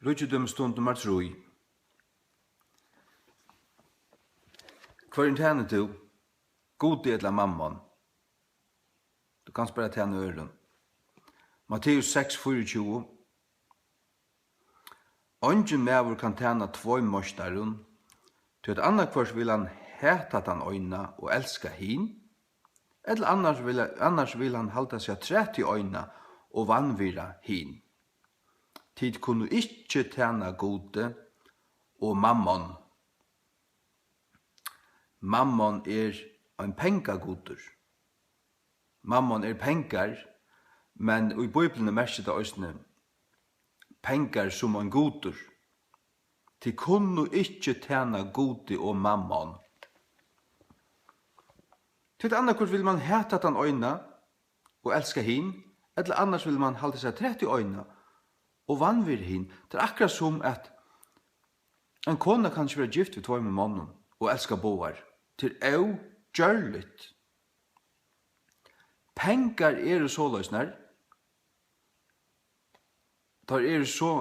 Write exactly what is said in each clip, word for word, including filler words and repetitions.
Ríkidømisstund nummar trý. Hvørjum tænir tú? Gudi ella Mammon? Tú kanst bara tæna øðrum. Matteus seks fýraogtjúgu. Eingin maður kann tæna tveim meistarum, tí at annaðhvørt vil hann hata tann eina og elska hin, ella annars vil, annars vil hann halda seg afturat í eina og vanvirða hin. Tit kunnu ikki tæna Gudi og Mammon. Mammon er ein pengagudur. Mammon er pengar, men í Bíbliuni merkir tað eisini pengar sum ein gudur. Tit kunnu ikki tæna Gudi og Mammon. Tí at annaðhvørt vil mann hata tann eina og elska hin, ella annars vil mann halda seg afturat í eina og vanvirða hin. Tað er akkurát sum, at ein kona kann ikki vera gift við tveimum monnum og elska báðar. Tað er ógjørligt. Pengar eru soleiðis, nær. Teir eru so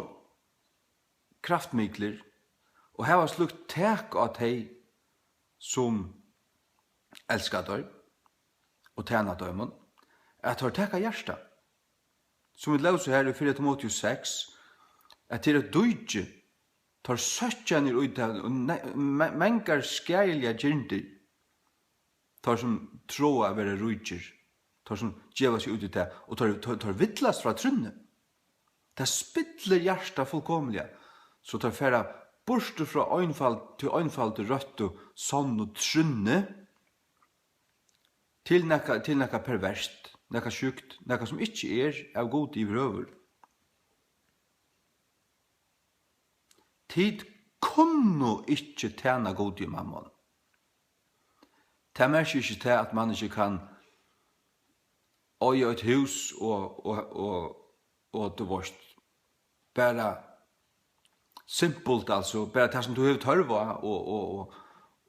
kraftmiklir og hava slíkt tak á tey, sum elska teir og tæna teimum, at teir taka hjartað. Sum vit lósu her í fyrra Timoteus seks, at tað er eitt díki, teir søkkja niður í tað, og ne-, me-, mangar skaðiligar girndir, teir sum tráa at vera ríkir, teir sum geva seg út í tað, og teir, teir, teir villast frá trúnni. Tað spillir hjartað fullkomiliga, so teir fara burtur frá einfald-, tí einfaldu, røttu, sonnu trúnni, til nakað, til nakað perverst, nakað sjúkt, nakað, sum ikki er av Gudi yvirhøvur. Tit kunnu ikki tæna Gudi og Mammon. Tað merkir ikki tað, at mann ikki kann eiga eitt hús og, og, og, og, tú veist, bara simpult, altso, bara tað, sum tú hevur tørv á, og, og, og,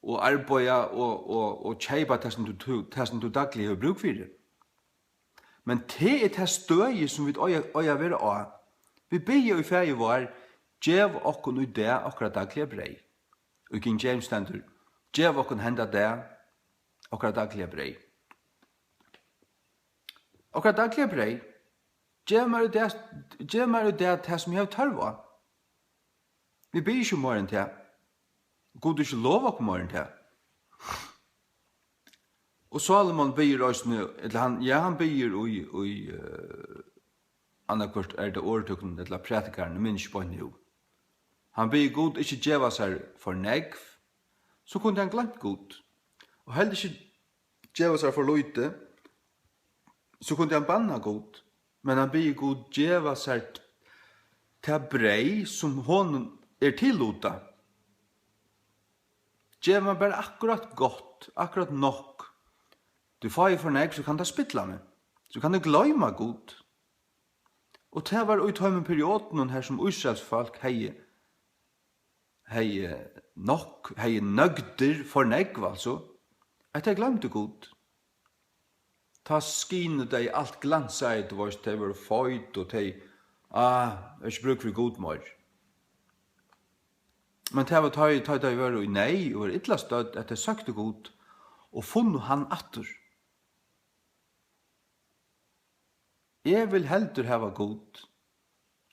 og arbeiða og, og, og keypa tað, sum tú, tú, tað, sum tú dagliga hevur brúk fyri. Men tað er tað støðið, sum vit eiga, eiga at vera á. Vit biðja í Faðir vár, gev okkum í dag okkara dagliga breyð. Og í King James stendur, gev okkum henda dag okkara dagliga breyð. Okkara dagliga breyð. Gev mær í dag, gev mær í dag tað, sum eg havi tørv á. Vit biðja ikki um meira enn tað. Gud hevur ikki lovað okkum meira enn tað. Og Salomon biður eisini, ella hann, ja, hann biður í, í, eh, annaðhvørt er tað orðtøkan ella prædikarin, eg minnist ikki beint nú. Hann biður Gud ikki geva sær for nógv, so kundi hann gloymt Gud. Og heldur ikki geva sær for lítið, so kundi hann banna Gud, men hann biður Gud geva sær t-, tað breyð, sum honum er tillutað. Gev mær bara akkurát gott, akkurát nokk. Tí fái eg for nógv, so kann tað spilla meg. So kann eg gloyma Gud. Og tað var í teimum periodunum, har sum Ísraels fólk hevði, hevði nokk, hevði nøgdir for nógv, altso, at tey gloymdu Gud. Tá skinu tey, alt glansaði, tú veist, tey vóru feit og tey, ah, hava ikki brúk fyri Gud meir. Men tað var tá, tá tey vóru í neyð og vóru illa stødd, at tey søktu Gud og funnu hann aftur. Eg vil heldur hava Gud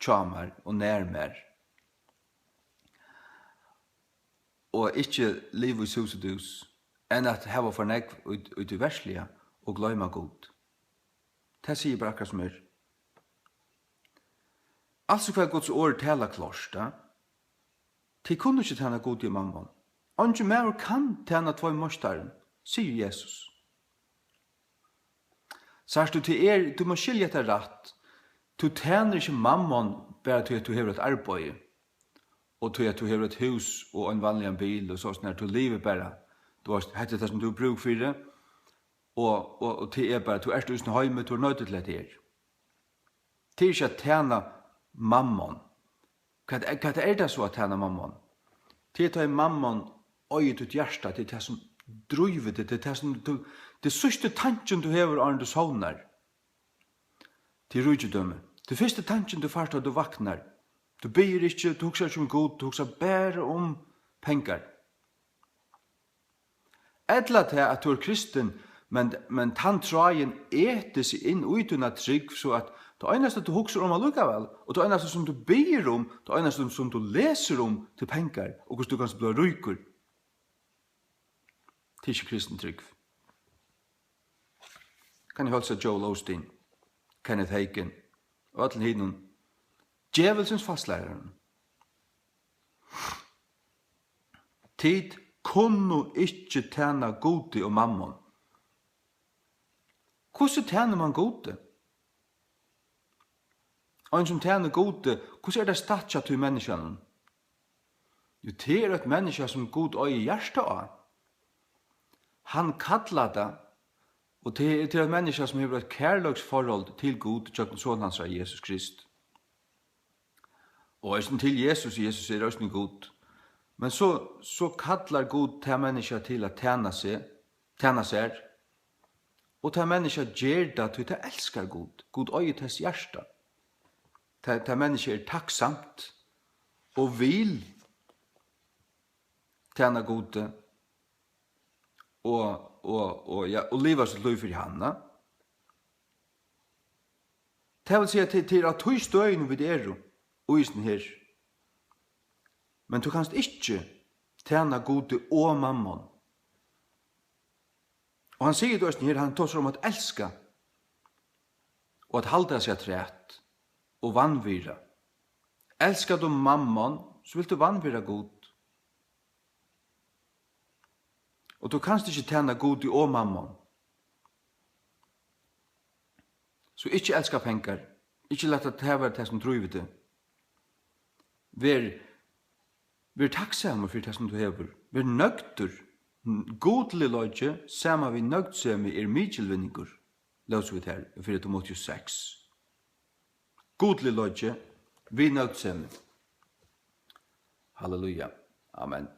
hjá mær og nær mær, og ikki liva í sus og dus, enn at hava for nógv í, í tí verðsliga og gloyma Gud. Tað sigi eg bara akkurát sum er. Altso, hvat Guds orð talar klárt, ja? Tit kunnu ikki tæna Gudi og Mammon. Eingin maður kann tæna tveim meistarum, sigur Jesus. Sært tú, tað er, tú mást skilja hetta rætt. Tú tænir ikki Mammon bara tí at tú hevur eitt arbeiði, og tí at tú hevur eitt hús og ein vanligan bil og sovorðið, tú livir bara, tú veist, hetta er tað, sum tú hevur brúk fyri, og, og, og tað er bara, tú ert í sínum heimi, tú ert noyddur til hetta her. Tað er ikki at tæna Mammon. Hvat er, hvat er tað so at tæna Mammon? Tað er tá ið Mammon eigur títt hjarta, tað er tað sum drívur teg, tað er tað sum tú, tað er síðsti tankin tú hevur áðrenn tú sovnar. Tað er ríkidømi. Tað er fyrsti tankin tú fært tá tú vaknar. Tú biður ikki, tú hugsar ikki um Gud, tú hugsar bara um pengar. Ella tað, at tú ert kristin, men, men tann tráðin etur seg inn í tína trúgv, so at tað einasta, tú hugsar um allíkavæl, og tað einasta, sum tú biður um, tað einasta, sum tú lesur um, tað er pengar, og hvussu tú kanst blíva ríkur. Tað er ikki kristin trúgv. Kann eg heilsa Joel Osteen, Kenneth Hagin og øllum hinum djevulsins falslærarunum. Tit kunnu ikki tæna Gudi og mammon. Hvussu tænir mann Gudi? Ein sum tænir Gudi, hvussu er tað statt hjá tí menniskjanum? Jú, tað er eitt menniskja, sum Gud eigur hjarta á. Hann kallar tað, og tað er, tað er eitt menniskja, sum hevur eitt kærleiksforhold til Gud gjøgnum Son hansara, Jesus Krist. Og eisini til Jesus, Jesus er eisini Gud. Men so, so kallar Gud tað menniskja til at tæna seg, tæna sær, og tað menniskja ger tað, tí tað elskar Gud. Gud eigur tess hjarta. Tað, tað menniskja er takksamt og vil tæna Gudi og, og, og, ja, og liva sítt lív fyri hann, ja. Tað vil siga, tað, tað er á tí støðinum, vit eru, í hesum her. Men tú kanst ikki tæna Gudi og mammon. Og hann sigur tað eisini her, hann tosar um at elska og at halda seg afturat og vanvirða. Elskar tú mammon, so vilt tú vanvirða Gud. Og tú kanst ikki tæna Gudi og mammon. So ikki elska pengar. Ikki lata tað vera tað, sum drívur teg. Ver, ver takksamur fyri tað, sum tú hevur. Ver nøgdur. Gudligleiki saman við nøgdsemi er mikilvinningur, lósu vit her í fyrra Timoteus seks. Gudligleiki við nøgdsemi. Halleluja. Amen.